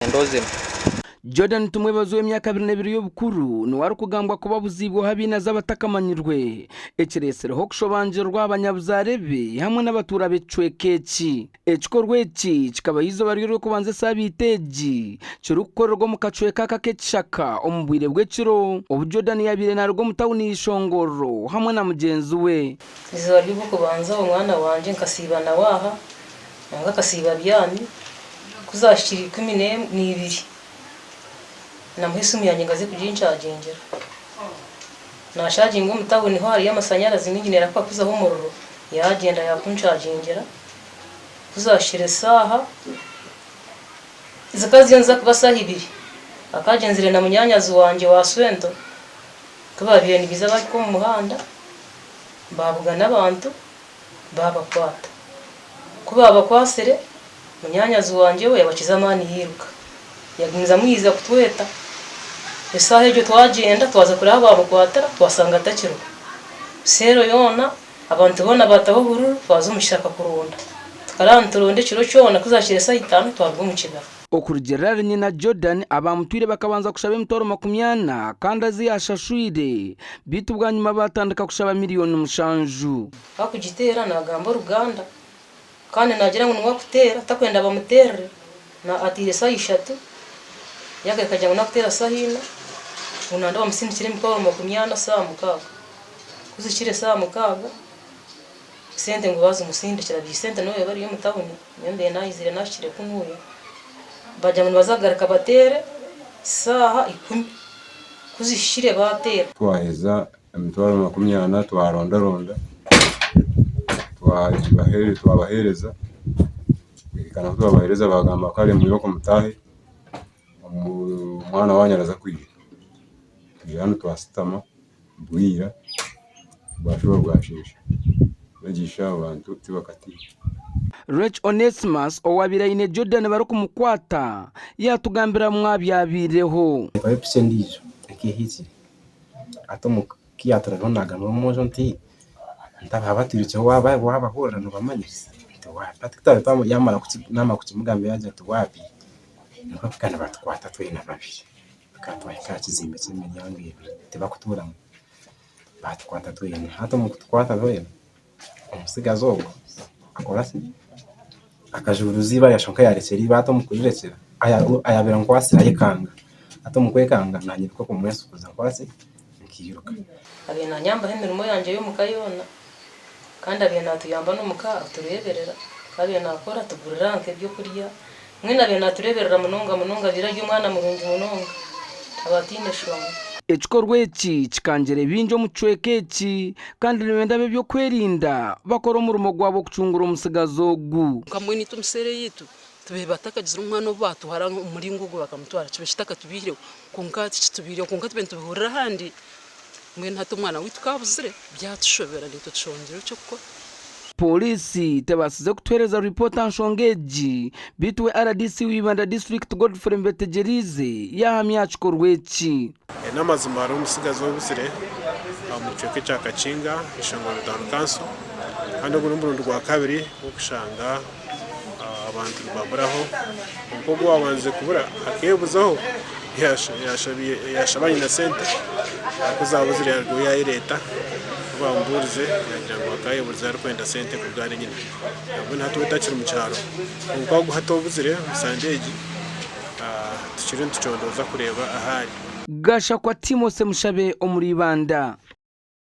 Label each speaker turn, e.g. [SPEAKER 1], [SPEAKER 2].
[SPEAKER 1] Endo zinu.
[SPEAKER 2] Jordan Tumwebaze ow'emyaka 22 y'obukuru niwe arikugambwa kuba abuziibweho abainazi abatakamanyirwe ekiretsireho okushobangirirwa aha banyabuzaare be hamwe n'abatuura b'ekicweka eki. Ekikorwa eki kikabaho eizooba ry'orwokubanza esaabiiti egi kirikukorerwa omu kacweka aka ak'ekishaka omu bwire bw'ekiro obu Jordan yaabaire naaruga omu tauni y'eishongorero hamwe na mugyenzi we.
[SPEAKER 3] Eizooba ry'ogwokubanza omwana wangye nkasiiba nawe aha Nangwa akasiiba abyami, ku zaahikire 12, namuha esimu yangye ngu aze kuginkyagingira. Naakyaginga omu tawuni ho hariyo amashanyarazi maingi neerahuka kuzaho omuriro, yaagyenda yaakunkyagingira. Ku zaahikire esaaha, zikaba ziriyo niziza kuba saaha ibiri, akaba agyenzire na munyaanyazi wangye wa swento, ku baabaire nibaija bahika omu muhanda, baabugana abantu. Baabakwata. Ku baabakwatsire, munyaanyazi wangye we yabakiza amaani yairuka. Yagumizamu yaija kutweta. Eshaaha egyo twagyenda twaza kureeba ahu baamukwatira twashanga atakiriho. Seero yoona abantu boona baataho obururu twaza omu kishaka kuronda. Tukaraara nituronda ekiro kyona ku zaahikire eshaaha itaano twaruga omu kibira.
[SPEAKER 2] Okurugiirira ahari nyina Jordan, abaamutwire bakabanza kushaba emitwaro 40 kandi azi yaashashwire beitu bwanyima baatandika kushaba 7,000,000.
[SPEAKER 3] Akugiteera nagamba oruganda kandi nagira ngu niwe akuteera takwenda bamuterere na ateire saaha ishatu yagaruka agira ngu nakuteera saaha ina ngu nayenda bamusindikire emitwaro 40 saaha 6 kuzihikire saaha 6 sente ngu bazimusindikira beitu sente nobu yaba eri omu tawuni nyowe mbaire nayizire nahikire kunuya bagira ngu nibaza kugaruka bateere saaha 10 kuzihikire bateera.
[SPEAKER 4] Twaheza emitwaro 40 twarondaronda twabaheereza, kuhika ku twabaheereza baagamba kare mwirooko mutaahe omwana waanyu araza kwija. Twija hanu twashutama bwira bwashuba bwasheesha, beegi abo bantu tibakatiina.
[SPEAKER 2] Rach Onesmus owaabaire aine Jordan barikumukwata yaatugambira bimwe aha byabaireho.
[SPEAKER 5] Hariho epiki endiijo ekeehikire Hati omu ku yaaturabireho naagambira omwojo nti, nti aba abatwirukireho waaba waabahurira noobamanya? Nti waapi. Hati ku twabaire twamu yaamara kuki naamara kukimugambira yaagira ati waapi, nikwo kuhika nibatukwata twena babiri. Tukaba twahika aha kizimbe ky'emiryango ebiri tibakutuuramu, baatukwata twena. Hati omu kutukwata twena, Omutsigazi ogwo akora ki? Akajuuruza eibare yashusha nk'owarekyera eibare hati omu kurirekyera ayabaire ankwatsire ayekanga hati omu kwekanga nanye nikwo kumwesikuza nkora ki? Nkairuka.
[SPEAKER 3] Abaire nanyambaho emirimo yangye y'omuka yoona kandi abaire natuyamba n'omuka atureeberera. Ku abaire nakora atugurira nk'ebyokurya Mbwenu abaire natureeberera munonga munonga abaire ari omwana murungi munonga aba ataine shonga.
[SPEAKER 2] Ekikorwa eki kikangyere baingi omu kicweka eki kandi nibenda ab'eby'okwerinda bakore omurimo gwabo kucungura omutsigazi ogu.
[SPEAKER 6] Nka mbwenu itwe omu seera eyaitu tubaire batakagizire omwana obu baatwara omu muringo ogwo bakamutwara kiba kitakatubaireho kwonka tikitubaireho kwonka tubaire nitubihurira ahandi mbwenu hati omwana waitu ku abuzire byatushobera naitwe tushongire eky'okukora.
[SPEAKER 2] Pooriisi tebaasize kutuheereza ripoota aha nshonga egi beitu we rdc wa Ibanda disiturikiti Godfrey Mbetegyereize yaahamya aha kikorwa eki.
[SPEAKER 7] N'amazima hariho omutsigazi obuzire omu kicweka ekya Kakinga, Ishongoro Town Council kandi ogu n'omurundi gwakabiri gw'okushanga abantu nibaburaho kwonka ogu owabandize kubura akeebuzaho yaashaba nyina sente ku zaabuzire yaarugaho yaayereeta ku baamubuurize yaagira ngu akaba ayebuurize arikwenda sente kuruga ahari nyina. Nabwo hati we takiri mu kyaro kwonka ogu hati obuzire omu sande egi tukiriyo nitucondooza kureeba ahu ari.
[SPEAKER 2] Gashakwa Timothy Mushabe omuri Ibanda.